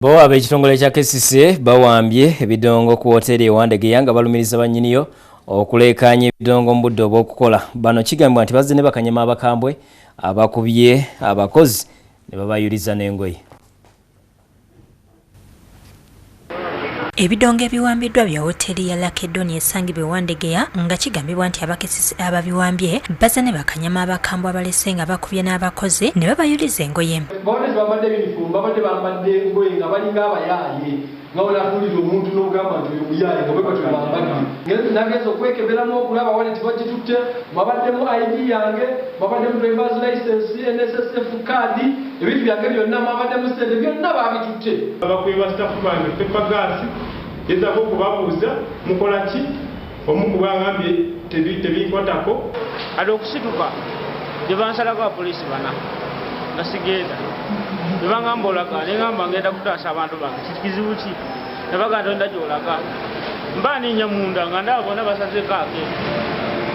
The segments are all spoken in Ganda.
Bo ab'ekitongole kya KCCA bawambye ebidongo ku woteeri e Wandegeya nga balumiriza bannyiniyo okuleekaanya ebidongo mu budde obw'okukola. Bano kigambibwa nti bazze ne bakanyama abakambwe abakubye abakozi ne babayuliza n'engoye. Ebidongo ebiwambiddwa bya woteeri ya Lakedoni esangibwa e Wandegeya nga kigambibwa nti abakesisi ababiwambye bazze ne bakanyama abakambwe abalese nga bakubye n'abakozi ne babayuliza engoye. Babadde tebambadde yunifoomu, babadde bambadde ngoye nga balinga abayaaye, nga bw'onaatunuulira omuntu n'ogamba nti oyo muyaaye, nga bwe batyo bwe bambadde. Nagenze okwekeberamu okulaba waleti bagitutte, mwabaddemu ID yange, mwabaddemu driver's license, NSSF card, ebintu byange byonna, mwabaddemu ssente, byonna baabitutte. Bakubye basitaafu bange pepper gas, ngezaako okubabuuza mukola ki, omu ku bo angambye tebinkwatako. Kati okusituka gye bansalako abapoliisi bana nga sigenda, ne bangamba olaga, ne ngamba ngenda kutaasa abantu bange, kiti kizibu ki? Ne bagamba tolina gy'olaga. Mba ninnya munda nga ndaba bonna basazeeko akeeru,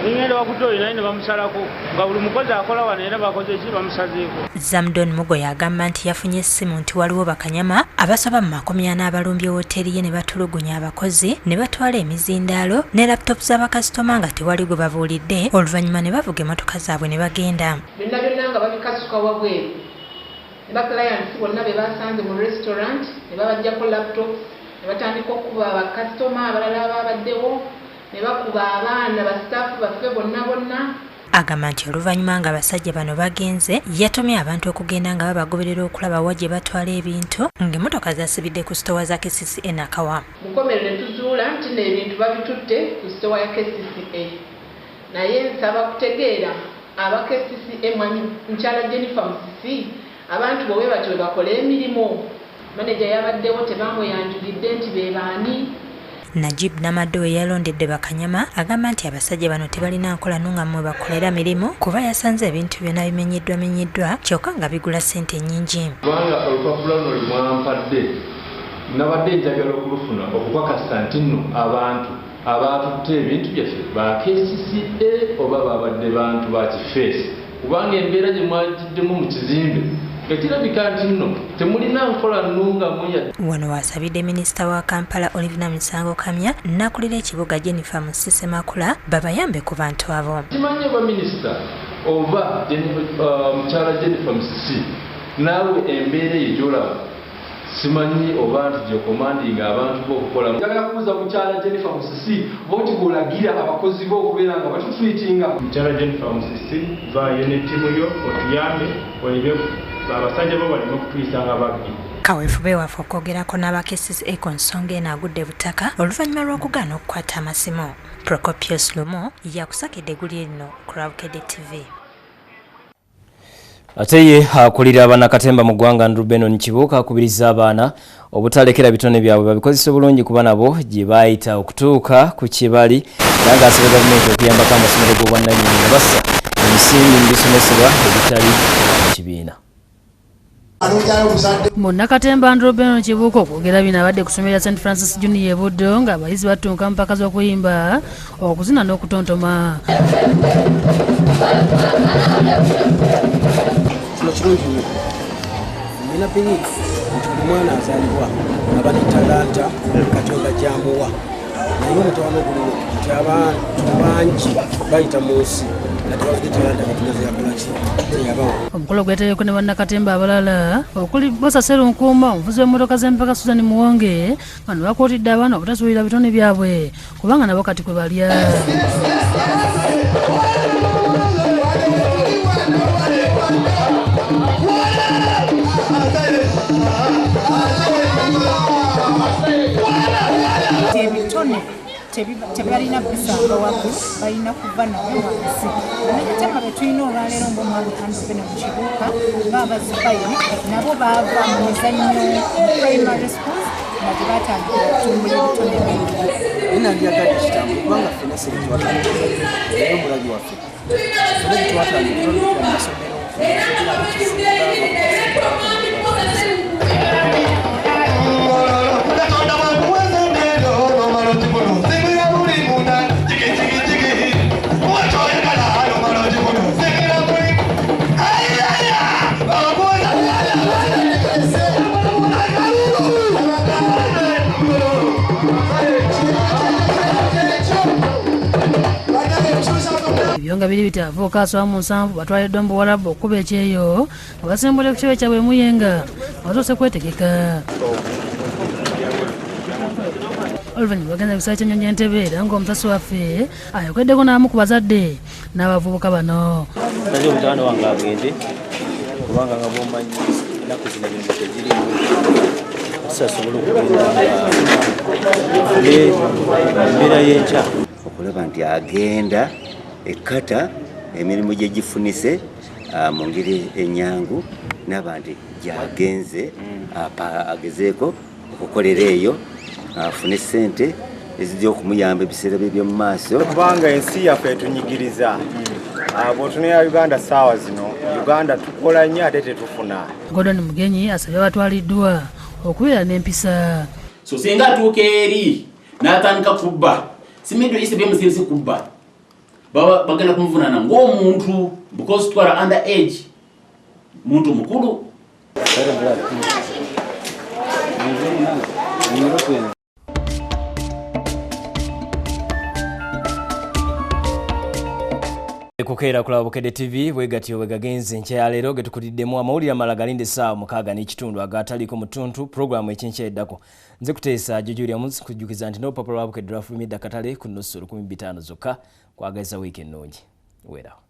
ne ngenda wakutoyi naye ne bamusalako nga buli mukozi akola wano era bakoze ki, bamusazeeko. Zamdon Mugoye agamba nti yafunye essimu nti waliwo bakanyama abasoba mu 40 abalumbye woteeri ye ne batulugunya abakozi ne batwala emizindaalo ne laptop z'abakasitoma nga tewali gwe babuulidde, oluvannyuma ne bavuga emmotoka zaabwe ne bagenda. Byonna byonna nga babikasuka wabweru ne ba clients bonna be basanze mu restaurant ne babaggyako laptops ne batandika okukuba bakasitoma abalala abaabaddewo ne bakuba abaana ba staff baffe bonna bonna. Agamba nti oluvannyuma ng'abasajja bano bagenze, yatumye abantu okugenda nga babagoberera okulaba wa gye batwala ebintu ng'emmotoka zaasibidde ku sitoowa za KCCA Nakawa. Mu nkomerero ne tuzuula nti nno ebintu babitutte ku sitoowa ya KCCA naye nsaba kutegeera aba KCCA Mwami Mukyala Jennifer Musisi abantu bo bwe batyo bwe bakola emirimu? Maneja yabaddewo tebamweyanjulidde nti be baani. Najib Namaddo we yalondedde bakanyama agamba nti abasajja bano tebalina nkola nnungamu mwe bakolera mirimu kuba yasanze ebintu byonna bimenyeddwamenyeddwa kyokka nga bigula ssente nnyingi. Kubanga olupapula luno lwe mwampadde nabadde njagala okulufuna okukakasa nti nno abantu abaatutte ebintu byaffe ba KCCA oba babadde bantu ba kifeesi, kubanga embeera gye mwagiddemu mu kizimbe nga kirabika nti nno temulina nkola nnungamu ya. Wano w'asabidde minisita wa Kampala Olive Namisango Kamya n'akulira ekibuga Jennifer Musisi Makula babayambe ku bantu abo. Simanyi oba minisita oba mukyala Jennifer Musisi naawe embeera eyo gy'olaba simanyi oba nti gy'okomandinga abantu bo okukola. Njagala kubuuza mukyala Jennifer Musisi oba oti gw'olagira abakozi bo okubeera nga batutreatinga. Mukyala Jennifer Musisi vaayo ne ttiimu yo otuyambe olebe abasajja bo baleme okutuyisa nga babbi. Kaweefube waffe okwogerako n'aba KCCA ku nsonga eno agudde butaka oluvannyuma lw'okugaana okukwata amasimu. Procopius Lumu yakusakidde eggulire lino ku Lwabukedde TV. Ate ye akulira bannakatemba mu ggwanga Andrew Benon Kibuuka akubiriza abaana obutalekera bitone byabwe babikozese bulungi kuba nabo gye baayita okutuuka ku kye bali, era ng'asabye gavumenti okuyambako amasomero g'obwannannyini nga bassa ensimbi mu bisomesebwa ebitali mu kibiina. Munnakatemba Andrew Benon Kibuuka okwogera bino abadde ku ssomero lya St Francis Junior e Buddo ng'abayizi battunka mu mpaka z'okuyimba, okuzina n'okutontoma. Kino kirungi nnyo. Nina belief nti buli mwana azaalibwa aba ne talanta Katonda gy'amuwa, naye omutawaana oguliwo nti abantu bangi bayita mu nsi nga tebazudde talanta Katonda ze yakola ki ze yabawa. Omukolo gwetebyeko ne bannakatemba abalala okuli Bosa Sserunkuuma, omuvuzi w'emmotoka z'empaka Susan Muwonge, bano bakuutidde abaana obutasuulira bitone byabwe kubanga nabo kati kwe balya. Ebitone tebalina bisanga waggulu, balina kuva nabyo wansi. Bannakatemba be tulina olwaleero ng'omwami Andrew Benon Kibuuka ng'abazibayini nabo baava mu mizannyo mu primary schools nga gye batandikira okutumbula ebitone bino. Naye nandyagadde kitambo kubanga ffenna sente twatandika era omulabi waffe ffenna gye twatandika twatandikira mu masomero. Byo nga biri biti abavubuka asoba mu 7 batwaliddwa mu Buwarabu okuba ekyeyo nga basimbula ku kitebe kyabwe Muyenga batuuse kwetegeka. Oluvannyuma bagenze ku kisaawe ky'ennyonyi Entebbe era ng'omusasi waffe ayogeddeko n'abamu ku bazadde n'abavubuka bano. Naye omutabani wange agende kubanga nga bw'omanyi ennaku zino emirimu tegiriiwo tusasobola okugenda embeera y'enkya. Okulaba nti agenda ekkata emirimu gye gifunise mu ngeri ennyangu n'aba nti gy'agenze agezeeko okukolera eyo afune ssente ezijja okumuyamba ebiseera bye by'omu maaso. Kubanga ensi yaffe etunyigiriza. Bw'otunula Uganda ssaawa zino, Uganda tukola nnyo ate tetufuna. Gordon Mugenyi asabye abatwaliddwa okubeera n'empisa. So singa atuuka eri n'atandika kubba, si Middle East bemusinze kubba, baba bagenda kumuvunaana ng'omuntu because twala under age muntu mukulu. Kukeera kulaba Bukedde TV bwegatyo bwegagenze enkya ya leero getukuliddemu amawulire amala galinde essaawa 6:15 agataliiko mu ttuntu pulogulaamu ekyenkya eddako. Nze kuteesa Jojo Muzi kujjukiza nti n'olupapula lwa Bukedde lwafulumidde akatale ku nusu 15 zokka. Kwagaliza wiiki ennungi. Weerawo.